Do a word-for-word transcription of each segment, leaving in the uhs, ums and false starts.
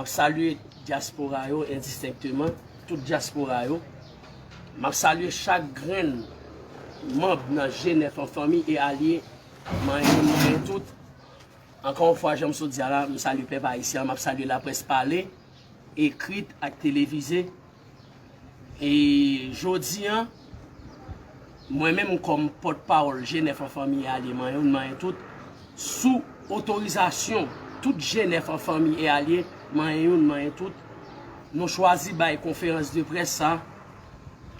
Salye dyaspora yo endistenkteman, tout dyaspora yo. M ap salye chak grenn manm nan G nèf an fanmi e alye, manyen, manyen tout. Ankò yon fwa, jan m sot di a la, m salye pèp ayisyen an, m ap salye laprès pale, ekrit ak televize. E jodi a, mwen menm kòm pòtpawòl G nèf an fanmi e alye, manyen youn, manyen tout, sou otorizasyon tout G nèf an fanmi e alye, manyen youn, manyen tout, nou chwazi bay konferans de près sa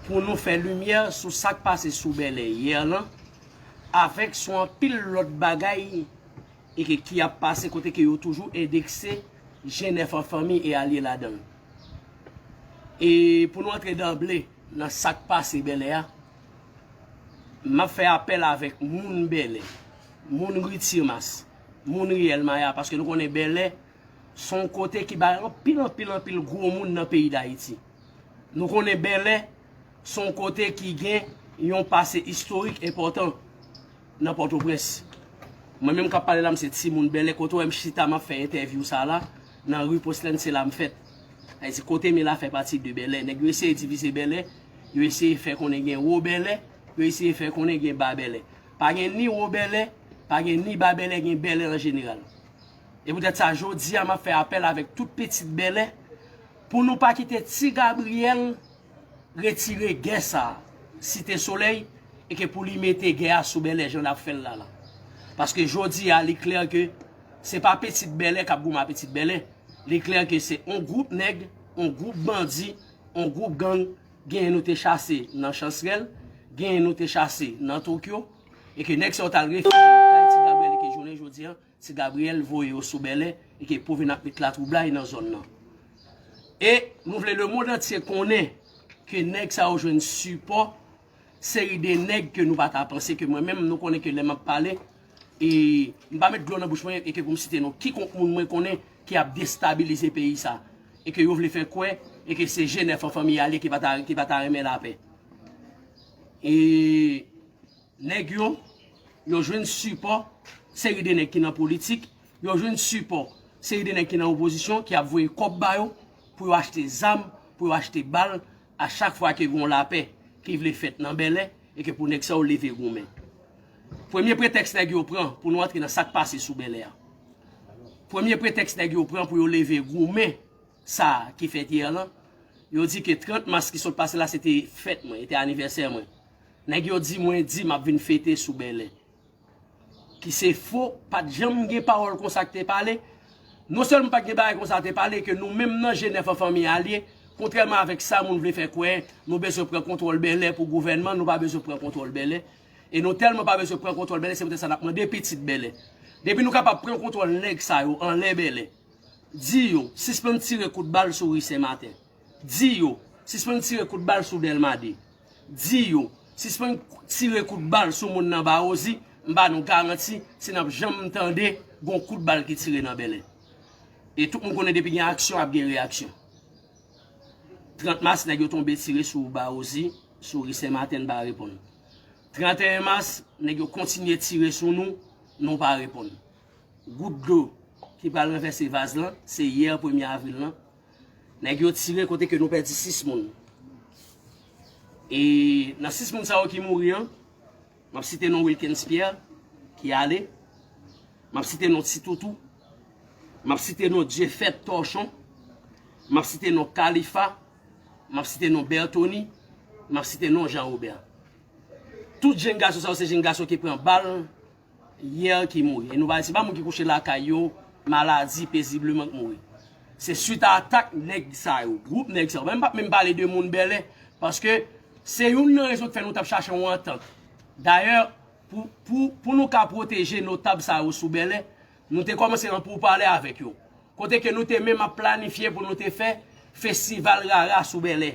pou nou fè limyè sou sa k pase sou Bèlè yè lan, avèk sou anpil lòt bagay e ke ki ap pase kote ke yo toujou endekse G nèf an fanmi e alye ladan l. E pou nou antre danble nan sa k pase Bèlè a, m ap fè apèl avèk moun Bèlè, moun Ri Timas, moun Ri Èlmaya, paske nou konnen Bèlè se yon kote ki bay anpil, anpil, anpil gwo moun nan peyi Dayiti. Nou konnen Bèlè se yon kote ki gen yon pase istorik enpòtan nan Pòtoprens. Mwen menm k ap pale la, m se timoun Bèlè, kote w wè m chita, m ap fè entèvyou sa la, nan ri Poslèn, se la m fèt. Sa vle di kote m ye la fè pati de Bèlè. Nèg yo eseye divize Bèlè, yo eseye fè konnen gen Wo Bèlè, yo eseye fè konnen gen Ba Bèlè. Pa gen ni Wo Bèlè, pa gen ni Ba Bèlè, gen Bèlè an jeneral. E poutèt sa, jodi a, m ap fè apèl avèk tout pitit Bèlè pou nou pa kite Ti Gabriyèl retire gè sa a, Site Solèy, e ke pou li mete gè a sou Bèlè jan l ap fè l la la. Paske jodi a, li klè ke se pa pitit Bèlè k ap goumen ak pitit Bèlè. Li klè ke se on gwoup nèg, on gwoup bandi, on gwoup gang, genyen nou te chase nan Chansrèl, genyen nou te chase nan Tokyo, e ke nèg sa yo t al refijye yo kay Ti Gabriyèl e ke jounen jodi a, Ti Gabriyèl voye yo sou Bèlè e ke pou vin ap met latwoublay nan zòn nan. E nou vle lemonn antye konnen ke nèg sa yo jwenn sipò seri de nèg ke nou pa ta panse, ke mwen menm nou konnen ke lè m ap pale, e m pa met dlo nan bouch mwen e ke pou m site non kikonk moun mwen konnen ki ap destabilize peyi sa, e ke yo vle fè kwè e ke se G nèf an fanmi a li ki pa ta, ki pa ta renmen lapè. E nèg yo, yo jwenn sipò seri de nèg ki nan politik, yo jwenn sipò seri de nèg ki nan opozisyon, ki ap voye kòb ba yo pou yo achte zam, pou yo achte bal, a chak fwa ke gen yon lapè ki vle fèt nan Bèlè e ke pou nèg sa yo leve goumen. Premye pretèks nèg yo pran pou nou antre nan sa k pase sou Bèlè a. Premye pretèks nèg yo pran pou yo leve goumen sa ki fèt yè lan, yo di ke trant mas ki sot pase la, se te fèt mwen, e te anivèsè mwen. Nèg yo di mwen di m ap vin fete sou Bèlè. Ki se fo, pa t janm gen pawòl konsa k te pale. Non sèlman pa t gen bagay konsa te pale, ke nou menm nan G nèf an fanmi alye, kontrèman avèk sa moun vle fè kwè, nou bezwen pran kontwòl Bèlè pou gouvènman, nou pa bezwen pran kontwòl Bèlè. E nou tèlman pa bezwen pran kontwòl Bèlè, se poutèt sa n ap mande pitit Bèlè. Depi nou kapab pran kontwòl nèg sa yo anlè Bèlè, di yo sispann tire kout bal sou ri Sen Maten. Di yo sispann tire kout bal sou Dèlma de. Di yo sispann tire kout bal sou moun nan Bawozi. M ba nou garanti, si n ap janm tande gon kout bal ki tire nan Bèlè. E tout moun konnen depi gen aksyon, ap gen reyaksyon. Trant mas, nèg yo tonbe tire sou Bawozi, sou ri Sen Maten, n pa reponn. Tranteyen mas, nèg yo kontinye tire sou nou, nou pa reponn. Gout dlo ki pral ranvèse vaz lan, se yè premye avril lan. Nèg yo tire kote ke nou pèdi sis moun. E nan sis moun sa yo ki mouri an, m ap site non Wilkens Pierre, ki ale. M ap site non Ti Toutou. M ap site non Dieufaite Torchon. M ap site non Khalifa. M ap site non Bertony. M ap site non Jean Robert. Tout jenn gason sa yo se jenn gason ki pran bal yè ki mouri. E nou pa, se pa moun ki kouche lakay yo, maladi, pezibleman k mouri. Se swit a atak nèg sa yo, gwoup nèg sa yo. Mwen m p ap menm pale de moun Bèlè, paske se youn nan rezon k fè nou t ap chache yon antant. Dayè, pou, pou, pou nou ka pwoteje notab sa yo sou Bèlè, nou te kòmanse nan poupale avèk yo. Kote ke nou te menm ap planifye pou nou te fè festival rara sou Bèlè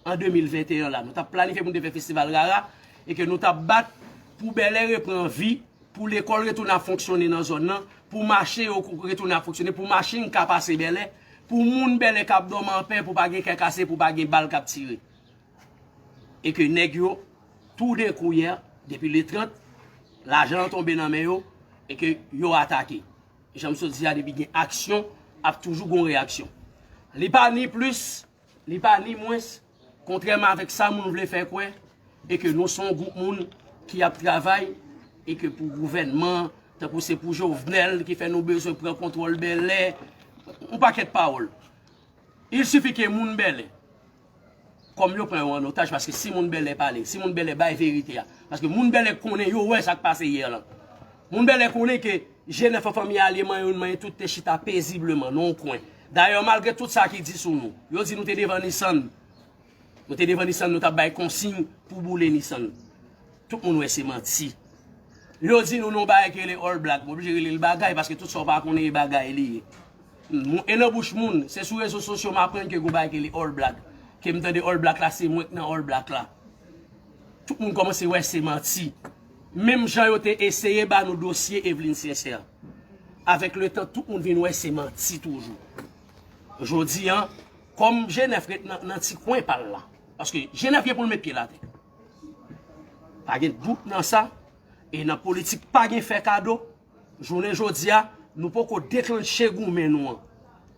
an de mil venteyen la. Nou t ap planifye pou nou te fè festival rara e ke nou t ap bat pou Bèlè reprann vi, pou lekòl retounen ap fonksyone nan zòn nan, pou mache yo retounen ap fonksyone, pou machin ka pase Bèlè, pou moun Bèlè k ap dòmi anpè, pou pa gen kè kase, pou pa gen bal k ap tire. E ke nèg yo, toudenkou yè, depi le trant, lajan an tonbe nan men yo, e ke yo atake. Jan m sot di a, depi gen aksyon, ap toujou gon reyaksyon. Li pa ni plis, li pa ni mwens, kontrèman avèk sa moun vle fè kwè, e ke nou se yon gwoup moun ki ap travay, e ke pou gouvènman, tankou se pou Jovenel ki fè nou bezwen pran kontwòl Bèlè, yon pakèt pawòl. Il sifi ke moun Bèlè, kòm yo pran yo an otaj, paske si moun Bèlè pale, si moun Bèlè bay verite a, paske moun Bèlè konnen, yo wè sa k pase yè lan. Moun Bèlè konnen ke Jenèf an fanmi Alye manyen youn manyen tout te chita pezibleman nan yon kwen. Dayè, malgre tout sa ki di sou nou, yo di nou te devan Nissan. Nou te devan Nissan, nou t ap bay konsiy pou boule Nissan. Tout moun wè se manti. Yo di nou nan yon bagay ki rele All Black. M oblije rele l bagay, paske tout sa w pa konnen e bagay li ye. E nan bouch moun, se sou rezo sosyo m aprann ke gon bagay ki rele All Black. Ke m tande All Black la, se mwen k nan All Black la. Tout moun kòmanse wè se manti. Menm jan yo te eseye ba nou dosye Eveline Sincère. Avèk letan, tout moun vin wè se manti toujou. Jodi a, kòm Jenèf ret nan, nan ti kwen pa l la, paske Jenèf gen pou l met pye l atè. Pa gen dout nan sa, e nan politik pa gen fè kado, jounen jodi a, nou poko deklanche goumen nou an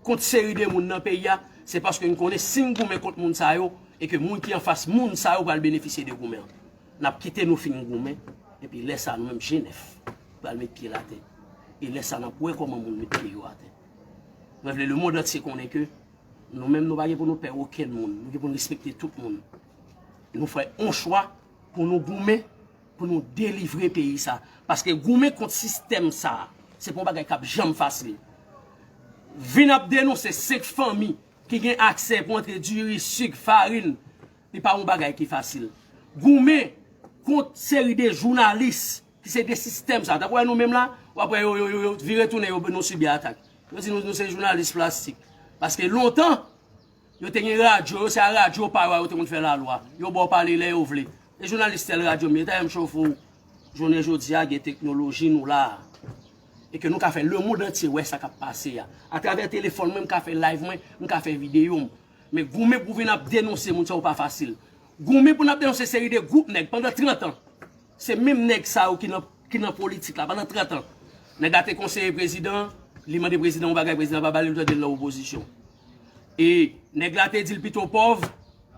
kont seri de moun nan peyi a, se paske n konnen si n goumen kont moun sa yo, e ke moun ki anfas moun sa yo pral benefisye de goumen an. N ap kite nou fin goumen, epi lè sa nou menm Jenèf pral met pye l atè. E lè sa n ap wè kòman moun met pye yo atè. Mwen vle lemonn antye konnen ke nou menm nou pa gen pou nou pè okenn moun, nou gen pou nou respekte tout moun. Nou fè yon chwa pou nou goumen, pou nou delivre peyi sa. Paske goumen kont sistèm sa, se pa yon bagay k ap janm fasil. Vin ap denonse senk fanmi ki gen aksè pou antre diri, sik, farin, li pa yon bagay ki fasil. Goumen kont seri de jounalis ki se de sistèm sa. Tankou wè nou menm la, w ap wè yo, yo, yo, yo vire tounen, yo, nou sibi atak. Yo di nou, nou se jounalis plastik. Paske lontan, yo te gen radyo, yo se a radyo pa yo a yo te konn fè lalwa. Yo ba w pale lè yo vle. E jounalis tèl radyo m ye, ta m chofe w. Jounen jodi a, gen teknoloji nou la a. E ke nou ka fè lemonn antye wè sa k ap pase a. Atravè telefòn mwen, m ka fè live mwen, m ka fè videyo m. Men goumen pou vin ap denonse moun sa yo pa fasil. Goumen pou n ap denonse seri de gwoup nèg pandan trant an. Se menm nèg sa yo ki nan, ki nan politik la pandan trant an. Nèg la te konseye prezidan, li mande prezidan yon bagay, prezidan pa ba li, li tande l nan opozisyon. E nèg la te di l pito pòv,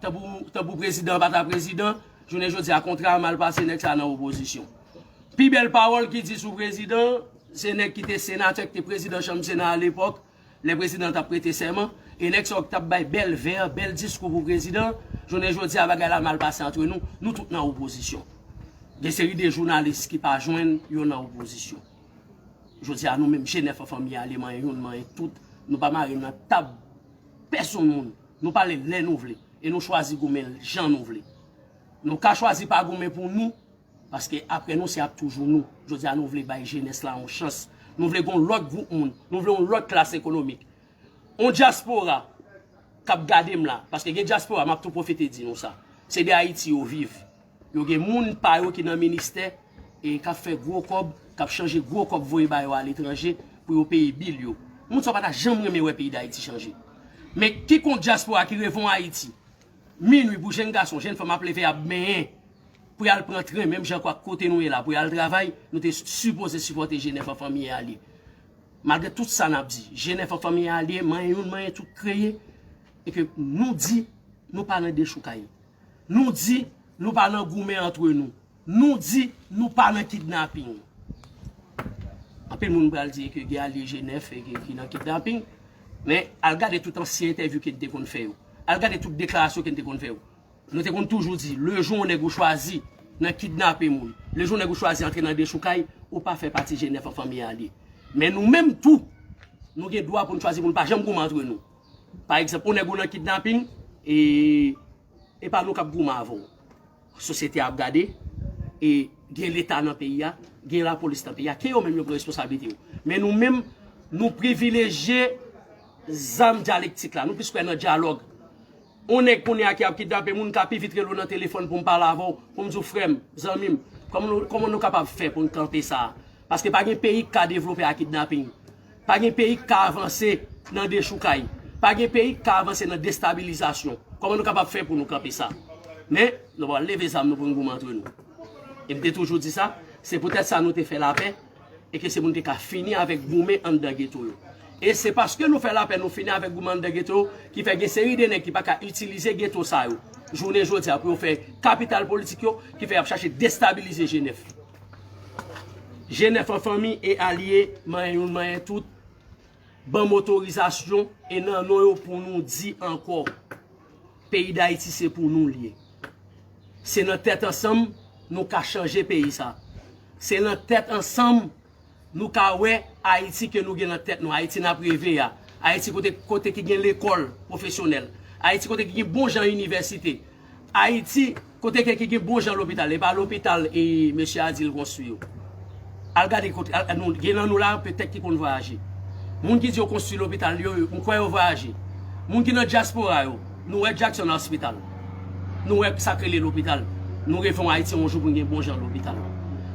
tanpou, tanpou prezidan pa ta prezidan, jounen jodi a kontra a mal pase, nèg sa nan opozisyon. Pi bèl pawòl ki di sou prezidan, se nèg ki te senatè, ki te prezidan chanm sena alepòk, lè prezidan t ap prete sèman, e nèg sa yo ki t ap bay bèl vè, bèl diskou pou prezidan, jounen jodi a bagay la mal pase antre nou, nou tout nan opozisyon. Gen seri de jounalis ki pa jwenn yo nan opozisyon. Jodi a nou menm Jenèf an fanmi Alye manyen youn, manyen tout, nou pa mare nan tab pèsonn moun, nou pale lè nou vle, e nou chwazi goumen jan nou vle. Nou ka chwazi pa goumen pou nou, paske apre nou se ap toujou nou. Jodi a nou vle bay jenès la yon chans. Nou vle gon lòt gwoup moun. Nou vle yon lòt klas ekonomik. On dyaspora k ap gade m la, paske gen dyaspora, m ap tou pwofite di nou sa. Se de Ayiti yo viv. Yo gen moun pa yo ki nan ministè e k ap fè gwo kòb, k ap chanje gwo kòb voye ba yo aletranje pou yo peye bil yo. Moun sa yo pa ta janm renmen wè peyi Dayiti chanje. Men ki kont dyaspora ki reve yon Ayiti, minwi pou jenn gason, jenn fanm ap leve ap benyen, pou y al pran tren, menm jan ak kote nou ye la, pou y al travay, nou te sipoze sipòte Jenèf an fanmi Alye. Malgre tout sa n ap di, Jenèf an fanmi Alye, manyen youn, manyen tout kreye, e ke nou di, nou pa nan dechoukay. Nou di, nou pa nan goumen antre nou. Nou di, nou pa nan kidnaping. Anpil moun pral di ke gen alye Jenèf e ke, ki nan kidnaping, men al gade tout ansyen entèvyou ke n te konn fè yo. Al gade tout deklarasyon ke n te konn fè yo. Nou te konn toujou di, lejou yon nèg ou chwazi nan kidnape moun, lejou yon nèg ou chwazi antre nan dechoukay, ou pa fè pati Jenèf an fanmi Alye. Men nou menm tou, nou gen dwa pou n chwazi pou n pa janm goumen antre nou. Pa egzanp, yon nèg ou nan kidnaping, e, e pa nou k ap goumen avè w. Sosyete a ap gade, e gen Leta nan peyi a, gen lapolis nan peyi a, ke yo menm yo pran responsablite yo. Men nou menm, nou privilejye zam dyalektik la, nou plis kwè nan dyalòg. On nèg kounye a ki ap kidnape moun ka pi vit rele w nan telefòn pou m pale avè w, pou m di w, frè m, zanmi m, kòman nou, kòman nou kapab fè pou n kanpe sa a? Paske pa gen peyi ki ka devlope ak kidnaping. Pa gen peyi ki ka avanse nan dechoukay. Pa gen peyi ki ka avanse nan destabilizasyon. Kòman nou kapab fè pou nou kanpe sa? Men, nou pral leve zam nou pou n goumen antre nou. E m te toujou di sa, se poutèt sa nou te fè lapè, e ke se pou n te ka fini avèk goumen anndan geto yo. E se paske nou fè lapè, nou fini avèk goumen anndan geto yo, ki fè gen seri de nèg ki pa ka itilize geto sa yo jounen jodi a pou yo fè kapital politik yo, ki fè y ap chache destabilize Jenèf. Jenèf an fanmi e alye, manyen youn, manyen tout, ban m otorizasyon e nan non yo pou nou di ankò, peyi Dayiti se pou nou l ye. Se nan tèt ansanm nou ka chanje peyi sa. Se nan tèt ansanm nou ka wè Ayiti ke nou gen nan tèt nou, Ayiti n ap reve a. Ayiti kote, kote ki gen lekòl pwofesyonèl. Ayiti kote ki gen bon jan inivèsite. Ayiti kote ke ki gen bon jan lopital. E pa lopital e mesye Adil konstwi yo. Al gade kote, al, nou, gen nan nou la, petèt ki konn vwayaje. Moun ki di yo konstwi lopital yo, m kwè yo vwayaje. Moun ki nan dyaspora yo, nou wè Jackson Hospital. Nou wè sa k rele lopital. Nou reve yon Ayiti yon jou pou n gen bon jan lopital.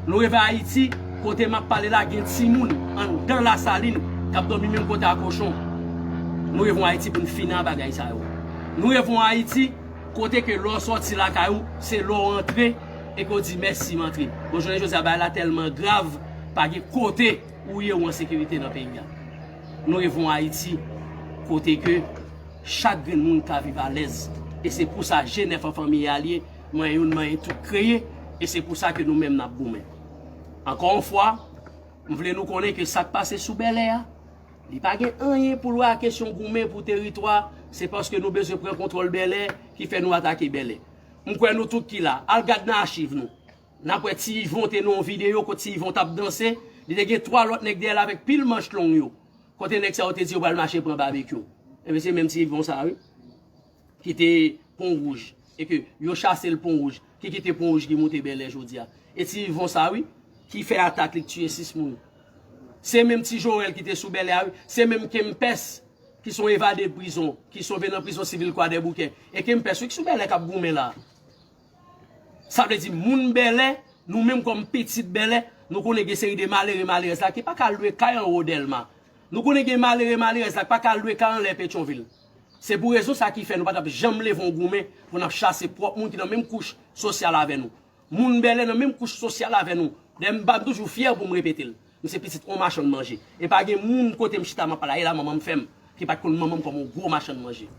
Nou reve Ayiti, kote m ap pale la, gen timoun anndan Lasalin k ap dòmi menm kote a kochon. Nou reve yon Ayiti pou n fini ak bagay sa yo. Nou reve yon Ayiti kote ke lè w sòti lakay ou, se lè w antre e ke w di mèsi m antre. Bon, jounen jodi a, bagay la tèlman grav, pa gen kote ou ye ou an sekirite nan peyi a. Nou reve yon Ayiti kote ke chak grenn moun ka viv alèz. E se pou sa Jenèf an fanmi e alye, manyen youn, manyen tout kreye, e se pou sa ke nou menm n ap goumen. Ankò yon fwa, m vle nou konnen ke sa k pase sou Bèlè a, li pa gen anyen pou l wè ak kesyon goumen pou teritwa, se paske nou bezwen pran kontwòl Bèlè ki fè nou atake Bèlè. M kwè nou tout ki la, al gad nan achiv nou. N ap wè Ti Ivon te nan yon videyo kote Ti Ivon t ap danse, li te gen twa lòt nèg dèyè l avèk pil manch long yo. Kote nèg sa yo te di yo pral mache pran Babekyou? Ebyen, se menm Ti Ivon sa, wi. Ki te Pon Wouj. E ke yo chase l Pon Wouj. Ki kite Pon Wouj ki moute Bèlè jodi a. E Ti Ivon sa, wi. Ki fè atak li, ki tiye sis moun. Se menm Ti Joel ki te sou Bèlè a, wi. Se menm Kempès ki se yon evade prizon, ki sove nan prizon sivil Kwadèboukè. E Kempès, wi, ki sou Bèlè k ap goumen la. Sa vle di, moun Bèlè, nou menm kòm pitit Bèlè, nou konnen gen seri de malere, malerèz la ki pa ka lwe kay anwo Dèlma. Nou konnen gen malere, malerèz la ki pa ka lwe kay anlè Petyonvil. Se pou rezon sa ki fè nou pa t ap janm leve yon goumen pou n ap chase pwòp moun ki nan menm kouch sosyal avè nou. Moun Bèlè nan menm kouch sosyal avè nou. Dayè, m pa, m toujou fyè pou m repete l. M se pitit yon machann manje. E pa gen moun kote m chita m ap pale a, e la manman m fè m, ki pa t konn manman m kòm yon gwo machann manje.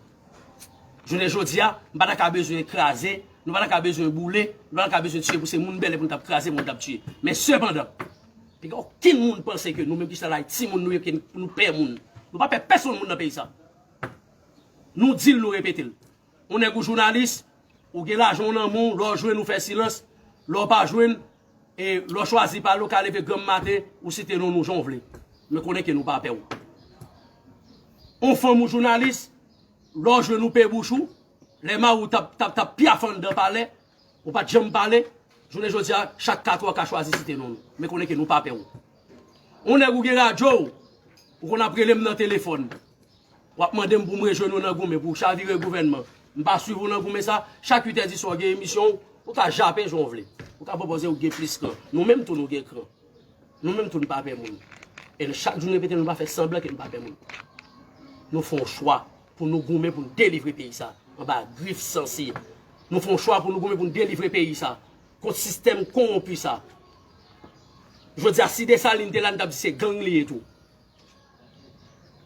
Jounen jodi a, m pa ta ka bezwen kraze, nou pa ta ka bezwen boule, nou pa ta ka bezwen tiye pou se moun Bèlè pou n t ap kraze, pou n t ap tiye. Men sepandan, pa gen okenn moun panse ke nou menm ki chita la, timoun nou ye, ke nou pè moun. Nou pa pè pèsonn moun nan peyi sa. Nou di l, nou repete l. Yon nèg ou jounalis, ou gen lajan w nan men w, lè w jwenn ou fè silans, lè w pa jwenn, e lè w chwazi pale, w ka leve granm maten, ou site non nou jan w vle. Men konnen ke nou pa pè w. Yon fanm ou jounalis, lè w jwenn ou pe bouch ou, lè mari w t ap, t ap, t ap pyaf anndan palè, ou pa t janm pale, jounen jodi a, chak katwè w ka chwazi site non nou. Men konnen ke nou pa pè w. Yon nèg ou gen radyo w, ou konn ap rele m nan telefòn. W ap mande m pou m rejwenn ou nan goumen, pou w chavire gouvènman. M pa swiv ou nan goumen sa, chak uit è di swa w gen emisyon w, ou ka jape jan w vle. Ou ka pwopoze ou gen plis kran. Nou menm tou nou gen kran. Nou menm tou nou pa pè moun. E chak jou nou repete nou pa fè sanblan ke nou pa pè moun. Nou fè yon chwa pou nou goumen pou nou delivre peyi sa anba grif sansi. Nou fè yon chwa pou nou goumen pou nou delivre peyi sa kont sistèm kowonpi sa. Jodi a, si Desalin te la, n t ap di se gang li ye tou.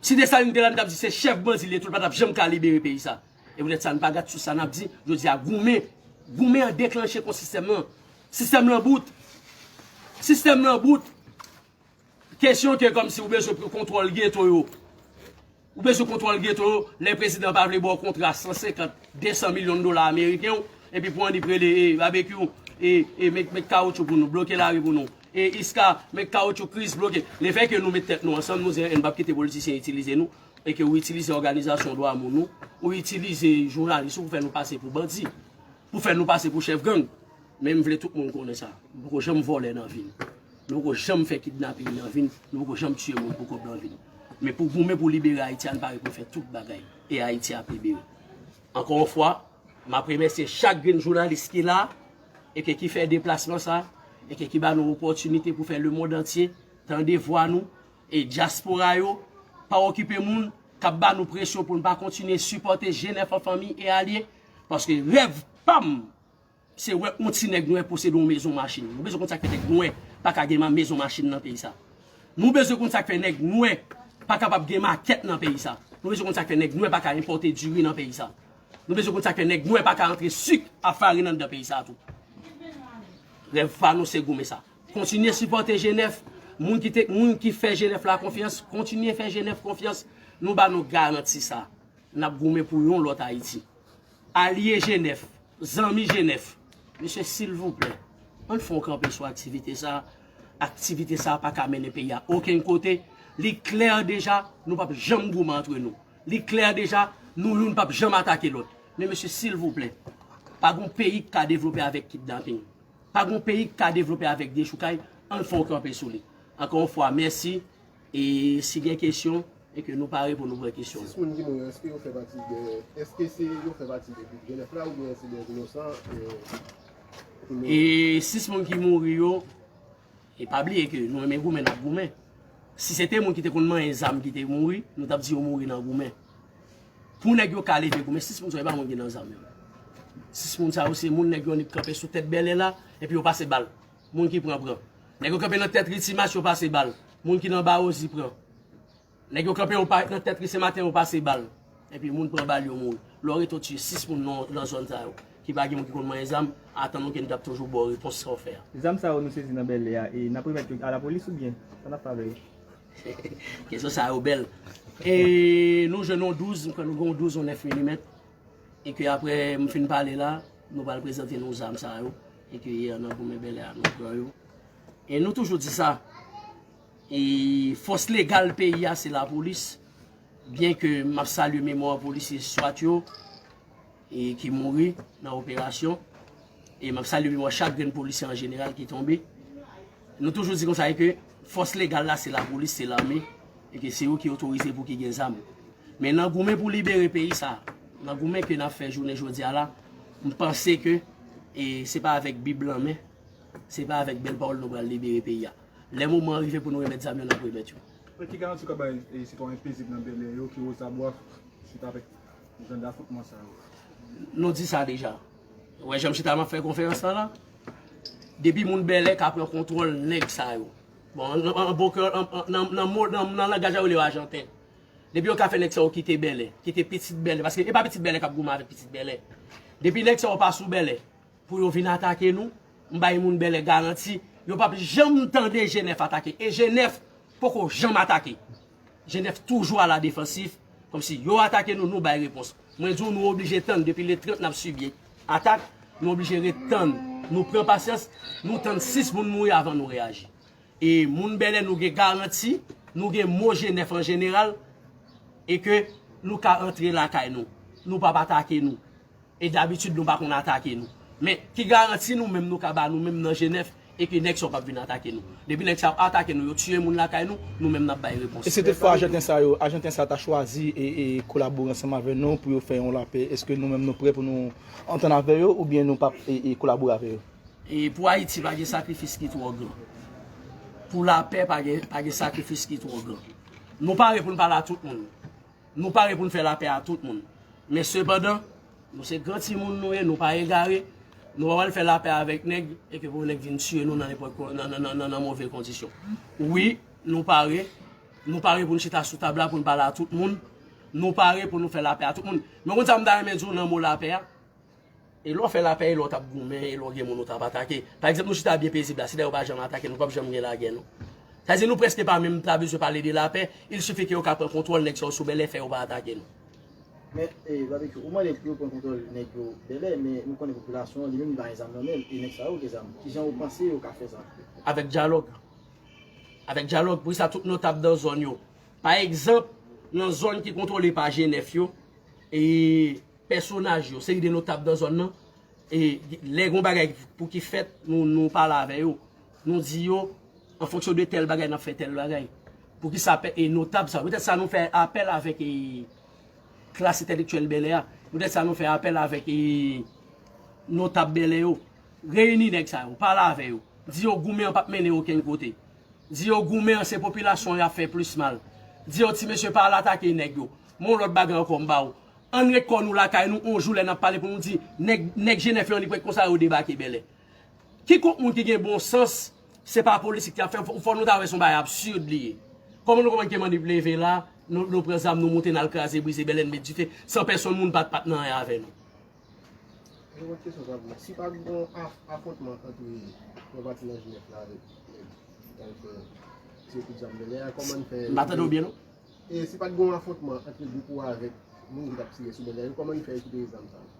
Si Desalin te la, n t ap di se chèf bandi li ye tou, l pa t ap janm ka libere peyi sa. E poutèt sa, n pa gad sou sa n ap di, jodi a, goumen. Goumen an deklanche kont sistèm nan. Sistèm nan bout. Sistèm nan bout. Kesyon ke kòmsi ou bezwen pran kontwòl geto yo. Ou bezwen kontwòl geto yo, lè prezidan pa vle ba w kontra san senkant, de san milyon dola ameriken w, epi pou annik rele e Babekyou, e, e met, met kawotchou pou nou, bloke lari pou nou. E Iska, met kawotchou, Kris, bloke. Lefètke nou met tèt nou ansanm, nou di, "N p ap kite politisyen itilize nou," e ke ou itilize òganizasyon dwa moun ou, ou itilize jounalis ou pou fè nou pase pou bandi, pou fè nou pase pou chèf gang. Men m vle tout moun konnen sa. Nou poko janm vòlè nan vi n. Nou poko janm fè kidnaping nan vi n. Nou poko janm tiye moun pou kòb nan vi n. Men pou goumen pou libere Ayiti a, n pare pou fè tout bagay. E Ayiti ap libere. Ankò yon fwa, m ap remèsye chak grenn jounalis ki la, e ke ki fè deplasman sa, e ke ki ba nou opòtinite pou fè lemonn antye tande vwa nou, e dyaspora yo, pa okipe moun k ap ba nou presyon pou n pa kontinye sipòte G nèf an fanmi e alye, paske rèv pa m, se wè yon ti nèg nwè posede yon mezon machin. Nou bezwen konn sa k fè nèg nwè pa ka gen ma-, mezon machin nan peyi sa. Nou bezwen konn sa k fè nèg nwè Pa kapab gen makèt nan peyi sa. Nou bezwen konn sa k fè nèg nwè pa ka enpòte diri nan peyi sa. Nou bezwen konn sa k fè nèg nwè pa ka antre sik a farin anndan peyi sa tou. Rèv pa nou se goumen sa. Kontinye sipòte G nèf. Moun ki te, moun ki fè G nèf la konfyans, kontinye fè G nèf konfyans. Nou ba nou garanti sa. N ap goumen pou yon lòt Ayiti. Alye G nèf, zanmi G nèf, mesye, silvouplè, ann fè yon kanpe sou aktivite sa. Aktivite sa pa ka mennen peyi a okenn kote. Li klè deja, nou p ap janm goumen antre nou. Li klè deja, nou youn p ap janm atake lòt. Men mesye, silvouplè, pa gon peyi k ka devlope avèk kidnaping. Pa gon peyi k ka devlope avèk dechoukay. Ann fè yon kanpe sou li. Ankò yon fwa, mèsi. E si gen kesyon, e ke nou pare pou nou pran kesyon. Sis moun ki mouri, èske yo fè pati de, èske se yo fè pati de gwoup G nèf la oubyen se de inosan, e, ki mouri? E sis moun ki mouri yo, e pa bliye ke nou renmen goumen, n ap goumen. Si se te moun ki te konn manyen zam ki te mouri, nou t ap di yo mouri nan goumen. Pou nèg yo ka leve goumen, sis moun sa yo, e pa moun ki nan zam yo. Sis moun sa yo, se moun nèg yo annik kanpe sou tèt bèlè la, epi yo pase bal. Moun ki pran, pran. Nèg yo kanpe nan tèt ri Timas, yo pase bal. Moun ki nan Bawozi pran. Nèg yo kanpe yo pa, nan tèt ri Senmaten, yo pase bal. Epi moun pran bal, yo mouri. Lè w rete w tiye sis moun nan, nan zòn sa yo, ki pa gen moun ki konn manyen zam, atann nou ke n t ap toujou ba w repons sa w fè a. Zam sa yo nou sezi nan bèlè a, e n ap remèt yo alapolis oubyen? Sa n ap fè avè yo? Kesyon sa yo bèl. E nou jwenn yon douz, m kwè nou gen yon douz, yon nèf milimèt. E ke apre m fin pale la, nou pral prezante nou zam sa yo. E ke yè nan goumen bèlè a, nou pran yo. E nou toujou di sa. E fòs legal peyi a, se lapolis. Byen ke m ap salye memwa polisye swat yo, e ki mouri nan operasyon. E m ap salye memwa chak grenn polisye an jeneral ki tonbe. Nou toujou di konsa, e ke fòs legal la, se lapolis, se lame, e ke se yo ki otorize pou ki gen zam. Men nan goumen pou libere peyi sa, nan goumen ke n ap fè jounen jodi a la, m panse ke, e, se pa avèk Bib lan men, se pa avèk bèl pawòl nou pral libere peyi a. Lè moman an rive pou nou remèt zam yo, n ap remèt yo. Men ki garanti w ka bay, e, sitwayen pezib nan Bèlè yo ki wozabwa chita avèk jan dafwontman sa yo? Nou di sa deja. Ou wè jan m chita m ap fè konferans lan la? Depi moun Bèlè ka pran kontwòl nèg sa yo. Bon, an, an, an bon kreyòl, an, an, nan, nan mo, nan, nan langaj la yo rele yo ajanten. Depi yo ka fè nèg sa yo kite Bèlè, kite pitit Bèlè, paske e pa pitit Bèlè k ap goumen avèk pitit Bèlè. Depi nèg sa yo pa sou Bèlè, pou yo vin atake nou, m bay moun Bèlè garanti, yo p ap janm tande G nèf atake. E G nèf poko janm atake. G nèf toujou a la defansif, kòmsi yo atake nou, nou bay repons. Mwen di w, nou oblije tann, depi le trant n ap sibi atak, nou oblije ret tann. Nou pran pasyans, nou tann sis moun mouri avan nou reyaji. E moun Bèlè, nou gen garanti, nou gen mo G nèf an jeneral, e ke nou ka antre lakay nou. Nou p ap atake nou. E dabitid, nou pa konn atake nou. Men, ki garanti nou menm nou ka ba nou menm nan G nèf, e ke nèg sa yo p ap vin atake nou? Depi nèg sa yo atake nou, yo tiye moun lakay nou, nou menm n ap bay repons. E si toutfwa ajanten sa yo, ajanten sa ta chwazi e, e kolabore ansanm avè nou pou yo fè yon lapè, èske nou menm nou prè pou nou antann avè yo oubyen nou p ap e, e kolabore avè yo? E pou Ayiti, pa gen sakrifis ki twò gran. Pou lapè, pa gen, pa gen sakrifis ki twò gran. Nou pare pou n pale a tout moun. Nou pare pou n fè lapè a tout moun. Men sepandan, nou se gran timoun nou ye, nou pa egare. Nou pa pral fè lapè avèk nèg e ke pou nèg vin tiye nou nan nenpòt kon-, nan, nan, nan, nan, nan move kondisyon. Wi, nou pare. Nou pare pou n chita sou tab la pou n pale a tout moun. Nou pare pou nou fè lapè a tout moun. Men konn sa m ta renmen di w nan mo lapè a? E lè w fè lapè, e lè w t ap goumen, e lè w gen moun ou t ap atake. Pa egzanp, nou chita byen pezib la, si nèg yo pa janm atake nou, p ap janm gen lagè, non. Sa di nou prèske pa menm ta bezwen pale de lapè, il sifi ke yo ka pran kontwòl nèg sa yo sou Bèlè, fè yo pa atake nou. Men, e, Babekyou, ou mande pou yo pran kontwòl nèg yo Bèlè, men nou konnen popilasyon an, li menm, li pa gen zam nan men l, e nèg sa yo gen zam. Kijan ou panse yo ka fè sa? Avèk dyalòg. Avèk dyalòg, poukisa tout notab nan zòn yo? Pa egzanp, nan zòn ki kontwole pa G nèf yo, e pèsonaj yo, seri de notab nan zòn nan, e lè gon bagay pou ki fèt, nou, nou pale avè yo. Nou di yo, an fonksyon de tèl bagay, n ap fè tèl bagay. Poukisa pè-, e notab sa yo? Poutèt sa nou fè apèl avèk, e, klas entèlektyèl Bèlè a. Poutèt sa nou fè apèl avèk, e, notab Bèlè yo. Reyini nèg sa yo, pale avè yo. Di yo goumen an p ap mennen okenn kote. Di yo goumen an se popilasyon an y ap fè plis mal. Di yo ti mesye pa al atake nèg yo. Men yon lòt bagay ankò m ba w. Ann ret kò nou lakay nou, yon jou lè n ap pale pou nou di nèg, nèg G nèf yo annik ret konsa yo debake Bèlè. Kikònk moun ki gen bon sans, se pa politik ki ap fè, fò, fò nou ta wè se yon bagay absid li ye. Kòman nou konprann ke Manip leve la, nou, nou pran zam, nou moute, n al kraze, brize, bèlè, n met dife, san pèsonn moun pa t, pa t nan anyen avè nou? Yon lòt kesyon sa vle. Si pa t gen yon af-, afwontman ant yon pati nan G F la avèk nèg ki t al fè tire kout zam bèlè a, kòman n fè? M pa tande w byen, non. E si pa t gen yon afwontman ant gwoup ou avèk moun ki t ap tire sou bèlè a yo, kòman n fè rekipere zam sa yo?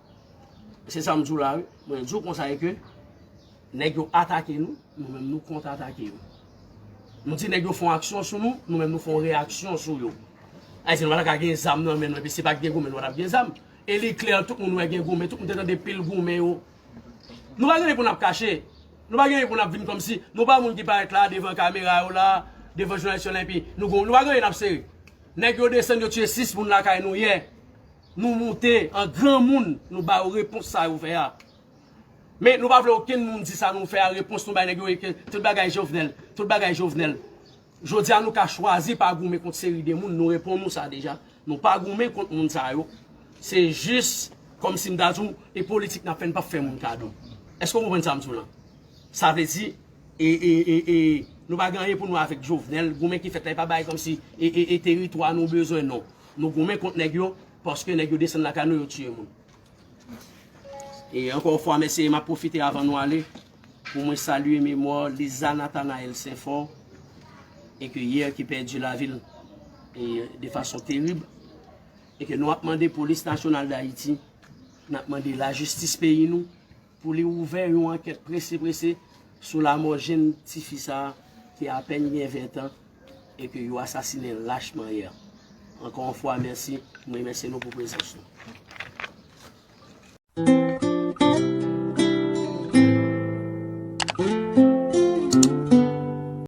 Se sa m di w la, wi. Mwen di w konsa e ke nèg yo atake nou, nou menm nou kont-atake yo. Nou di nèg yo fè yon aksyon sou nou, nou menm nou fè yon reyaksyon sou yo. Ayiti, nou pa ta ka gen zam nan men nou, epi si pa t gen goumen, nou pa t ap gen zam. E li klè, tout moun wè gen goumen, tout moun te tande pil goumen yo. Nou pa gen anyen pou n ap kache. Nou pa gen anyen pou n ap vin kòmsi, nou pa moun ki parèt la, devan kamera yo la, devan jounalis yo la, epi nou gon, nou pa gen anyen n ap sere. Nèg yo desann, yo tiye sis moun lakay nou yè. Nou moute, an granmoun, nou ba yo repons sa yo fè a. Men nou pa vle okenn moun di sa nou fè a, repons nou bay nèg yo e ke tout bagay Jovenel, tout bagay Jovenel. Jodi a nou ka chwazi pa goumen kont seri de moun, nou reponn nou sa deja. Nou pa goumen kont moun sa yo. Se jis, kòmsi m ta di w, e politik n ap fè, n p ap fè moun kado. Èske w konprann sa m di w lan? Sa vle di, e, e, e, e, nou pa gen anyen pou nou avèk Jovenel, goumen ki fèt la, e pa bagay kòmsi, e, e, e teritwa nou bezwen, non. Nou goumen kont nèg yo, paske nèg yo desann lakay nou, yo tiye moun. E ankò yon fwa, mèsi, e m ap pwofite avan nou ale, pou mwen salye memwa Liza Nathanaël Saint-Fort, e ke yè ki pèdi lavi l, e de fason terib, e ke nou ap mande Polis Nasyonal d Ayiti, n ap mande lajistis peyi nou, pou li ouvè yon ankèt prese prese sou lamò jenn tifi sa a ki apèn gen ven tan e ke yo asasinen l lachman yè. Ankò yon fwa, mèsi. M remèsye nou pou prezans nou.